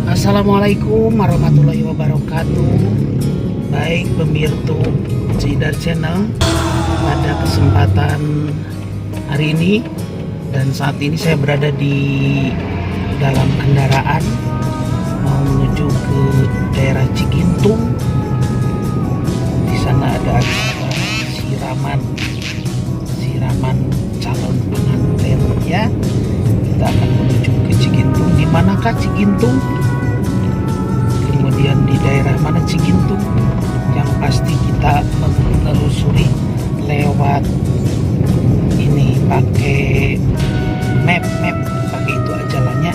Assalamualaikum warahmatullahi wabarakatuh. Baik, pemirsa Cidar Channel, pada kesempatan hari ini dan saat ini saya berada di dalam kendaraan mau menuju ke daerah Cigintung. Di sana ada acara siraman, siraman calon pengantin ya. Kita akan menuju ke Cigintung. Di manakah Cigintung? Kemudian di daerah mana Cigintung? Yang pasti kita menelusuri lewat ini, pakai map map, pakai itu jalannya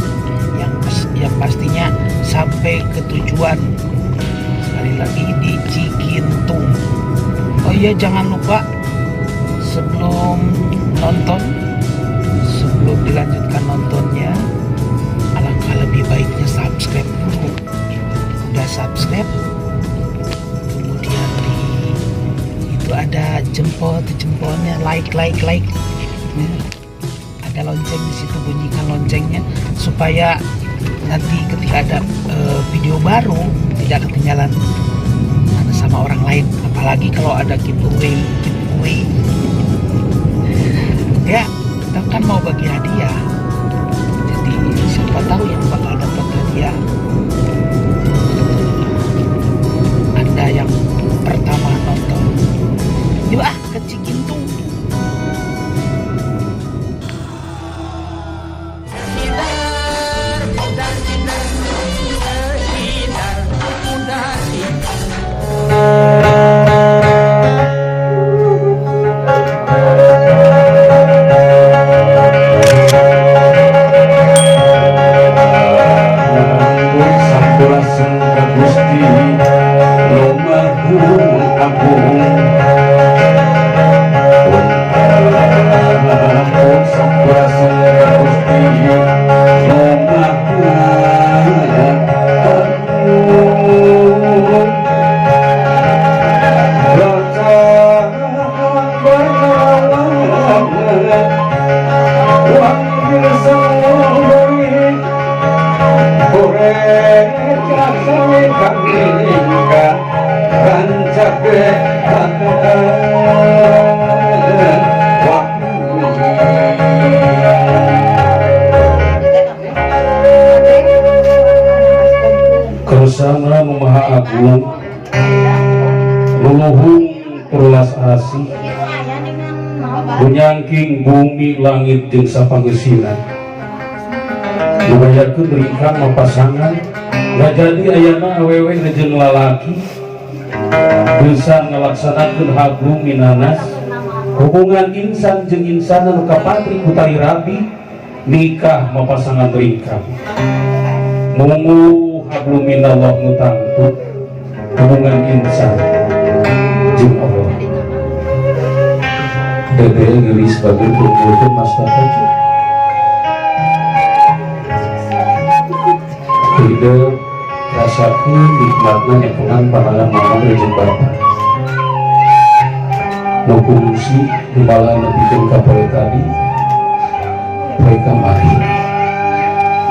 yang pastinya sampai ke tujuan. Sekali lagi, di Cigintung. Oh iya, jangan lupa sebelum nonton, sebelum dilanjutkan nontonnya, alangkah lebih baiknya subscribe dulu. Udah subscribe, kemudian di itu ada jempol tuh, jempolnya like, like, like ya. Ada lonceng di situ, bunyikan loncengnya supaya nanti ketika ada video baru tidak ketinggalan ada sama orang lain, apalagi kalau ada giveaway. Giveaway ya, kita kan mau bagi hadiah, jadi siapa tahu yang bakal dapat hadiah Anda yang pertama nonton. Yuk ah, ke Cigintung. Sampurasun ka Gusti Nu Maha Agung. Ampun, sampurasun ka Gusti Nu Maha Agung. Raja Banawangan Wakil Sembari Goreng sawi kami kancake. Kersana Nu Maha Agung, luluhung welas asih, Bunyangking bumi langit jeung sapangeusina, nu ngayakeun ringkang mapasangan ngajadi ayana awewe jeung lalaki bisa ngalaksanakeun hablum minannas, hubungan insan jeung insan anu kapatri ku tali rabi nikah mapasangan ringkang. Mungu hablum minallah nu tangtu hubungan insan jeung Allah. Dede geulis, bagus kumpulkeun Mas Tata. Hidup rasakeun nikmatna nyepengan panangan mama jeung bapak nu kungsi malah nepikeun ka poe tadi, poe kamari.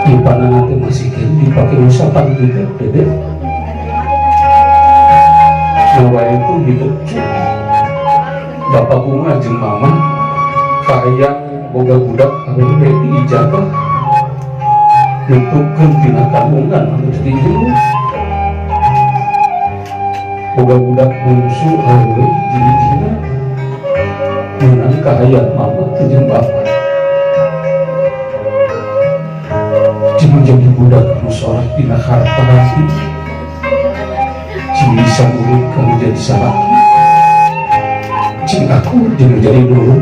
Di panangan teh masih keneh dipake usapan gitu. Dede nu wae itu hidup. Bapak bunga jeung mama kahayang boga budak awewe, diijabah, nutupkeun tina kandungan anu jadi jero, boga budak bungsu awewe hiji-hijina, menang kahayang mama jeung bapak. Cuma jadi budak anu sorak dina harta hati, cing bisa urut kamu jadi salaki, cing aku jeung jadi dulu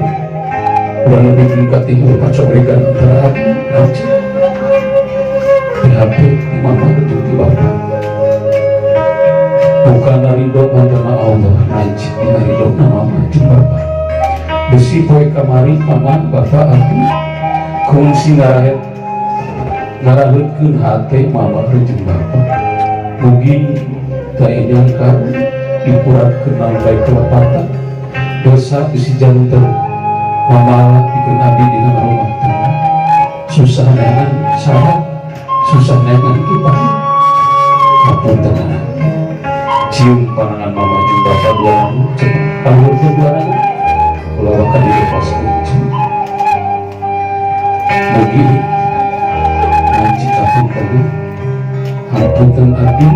udah lebih tingkat timur pacoregan antara hati nanti di HP di mama betul di bapak, bukan ridho mantana Allah nanti dina ridho mama jeung bapak. Besi poe kamari mama bapak abdi kungsi ngarahet ngaraheutkeun hate mama jeung bapak. Mugi teu nyangka dipuratkeun bae kelepatan dosa bisi janten mama pikeun abdi dina rumah tangga susah neangan salah, susah neangan kipas. Cek kaluhurkeun duanana ulah bakal dilepaskeun. Cek mugi ngaji kapunten, hapunten abdi.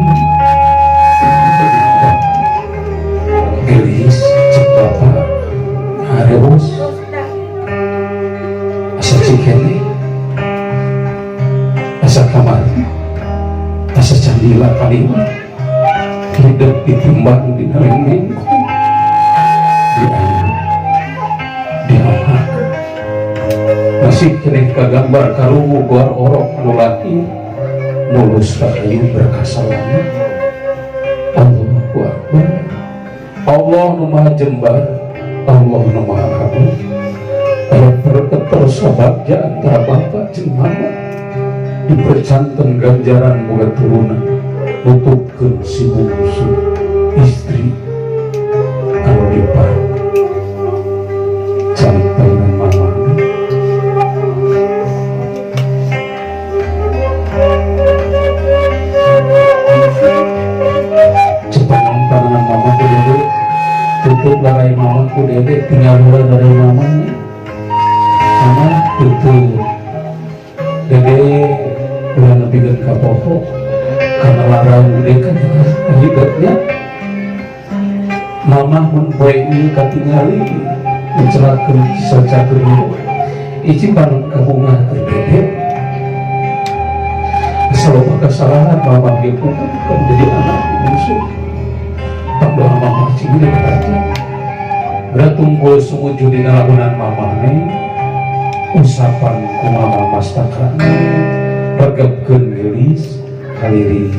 Gelis, cek bapak harewos asa cikene, asa kamari, asa candila kaliwat hidup ditimbang di lengeng di ayu di awak masih keneh kagambar karungu goar orok anu laki mulus rahayu berkasalama. Allahu Akbar. Allah nu Maha Jembar, Allah nu Maha Agung. Aya perketer sabagja antara bapak jeung mama, dipercanten ganjaran boga turunan, nutupkeun si bungsu istri anu dipar calik painan mama. Cepat panangan mama ku dede, tutup larai mama ku dede, tinggal heula larai mama nya. Mama tutup dede, ulah nepikeun ka poho karena larai gede kan hidupnya mama. Mun poe ieu katingali mencelakeun kisah catur ieu icipan kabungah keur dede. Selalu kesalahan mama ge kan jadi anak bungsu. Tak doa mama cing di aja beratungkul sumujud dina lagunan mama nih usapan ku mama mastaka regepkeun geulis kaliri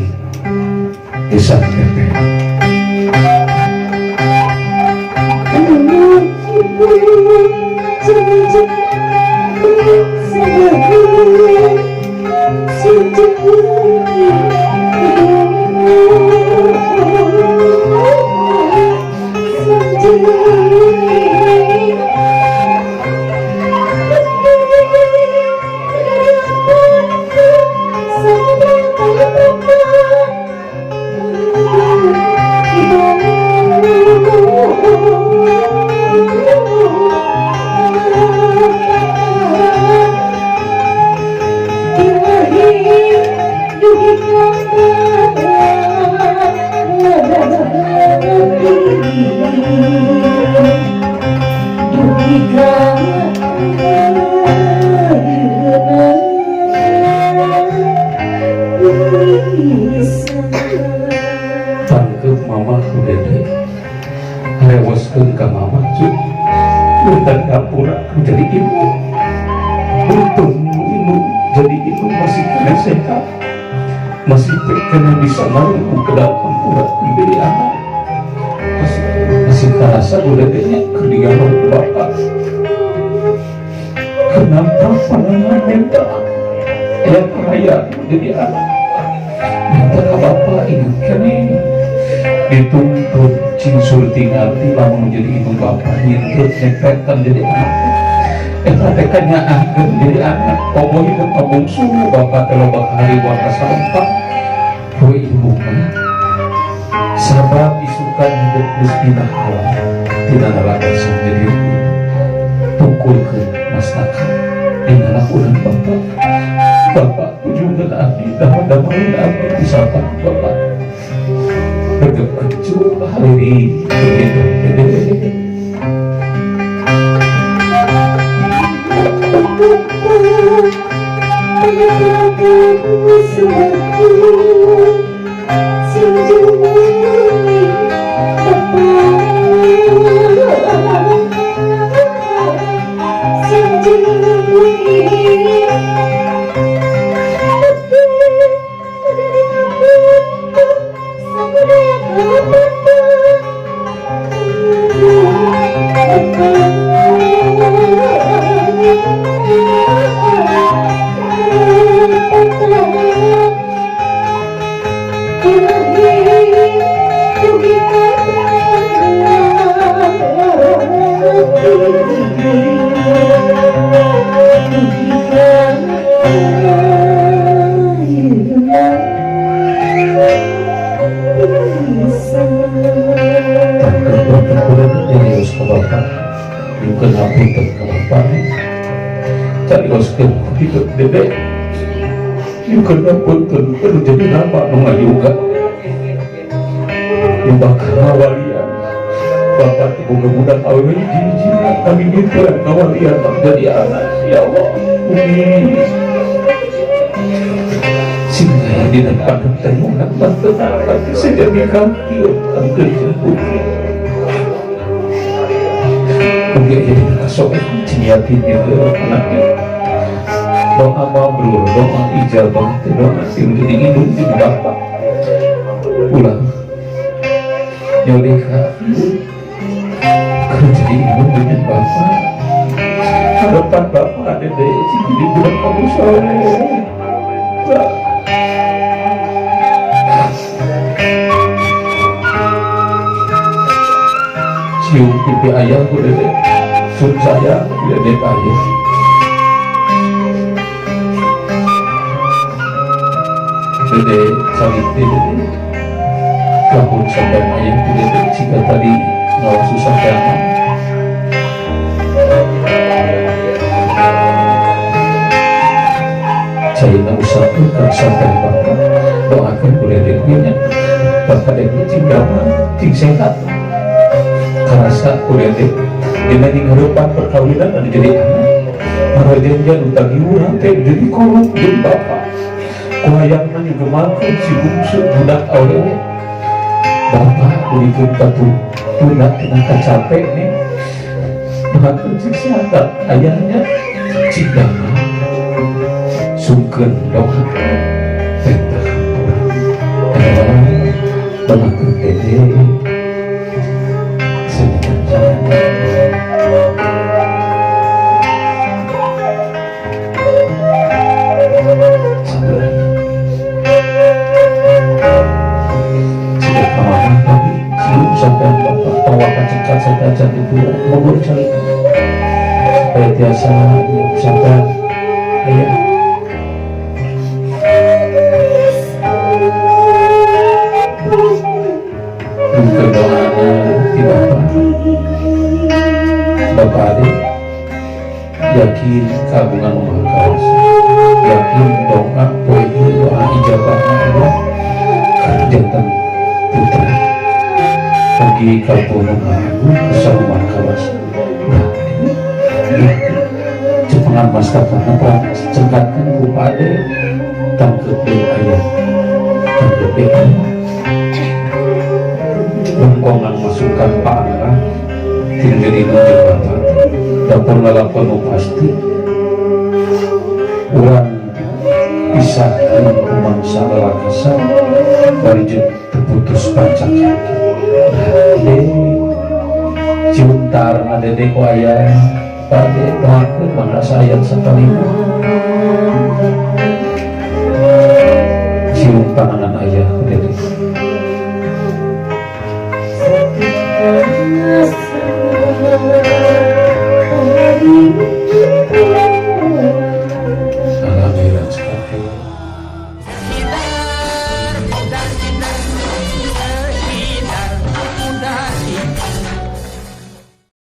desa Pepe. Tangkep mama ku dede, rewoskeun ka mama cu punten kapura jadi ibu. Untung ibu jadi ibu masih kena sehat, masih kena bisa marungku ke dalam kampura jadi anak, masih masih terasa ku dedenya kedigalo ku bapak. Kenapa panangan minta ya raya jadi anak minta ke bapak? Ingat kene dituntut cing surti ngarti lamun jadi ibu bapak nyintut nyepetan jadi anak eta teh kanyaahkeun jadi anak komo hidup pabungsu bapak teh loba kahariwang kasalompat poe ibu mah sabab isukan hidup geus tina alam tina nalagasan jadi tungkulkeun mastaka dina lakunan bapak. Bapak kunjungan abdi damel-damelin abdi disapa bapak regep kecu hari begitu dede. Nyungkeun hapunten ka bapak carioskeun ku hidup dede. Nyungkeun hapunten kudu jadi rama nu ngayuga nu bakal ngawalian. Bapak teh boga budak awewe hiji-hijina, kami mimpian ngawalian jadi anak. Ya Allah, umi sing aya dina panentengan bantenan sejadi kangkir kangkir jeung putri. Mugi aya dina kasolehan, cing yakin ieu anaknya. Doa mabrur, doa ijabah teh doa sing jadi indung jeung bapak. Ulah nyoleh ka keur jadi indung jeung bapak. Harapan bapak dede cing jadi budak kamu soleh. Cium pipi ayah ku dede, sun sayang dede ayah. Dede calik dede, lamun sampai ayah ku dede jika tadi ngawas susah jangan. Saya usahakan kan sampai bapak doakan ku dede nya bapak dede cing damai cing sehat. Karasa ku dede dina harapan perkawinan anu jadi anak marajenja nu tagiuran teh jadi kolot jadi bapak. Ku hayangna nyugemalkeun si bungsu budak awewe. Bapak ulikeun ka tuna tina kacape nih. Doakeun cing sehat ayahnya cing damai. Sungkeun doa teh hampura. Doakeun dede. Supaya tiasa sampai ayah. Mungkin doanya di bapak, bapak adik yakin kagungan Maha Kawasa, yakin doa poe ieu doa ijabah Allah janten putra bagi kampung Agung bersama Maha Kawasa. Cepengan mastakan apa cengkatkan ku pade tangkep deui ayah, tangkep deui ayah. Lengkongan masukan Pak Angga tidak jadi nunjuk bapak dapur ngalakon nu pasti urang pisah kumangsa lalakasa bari jeung terputus pancak kaki. Dede cium tarna dede ku ayah. Pade doakeun mangga sayang sakali. Cium tangan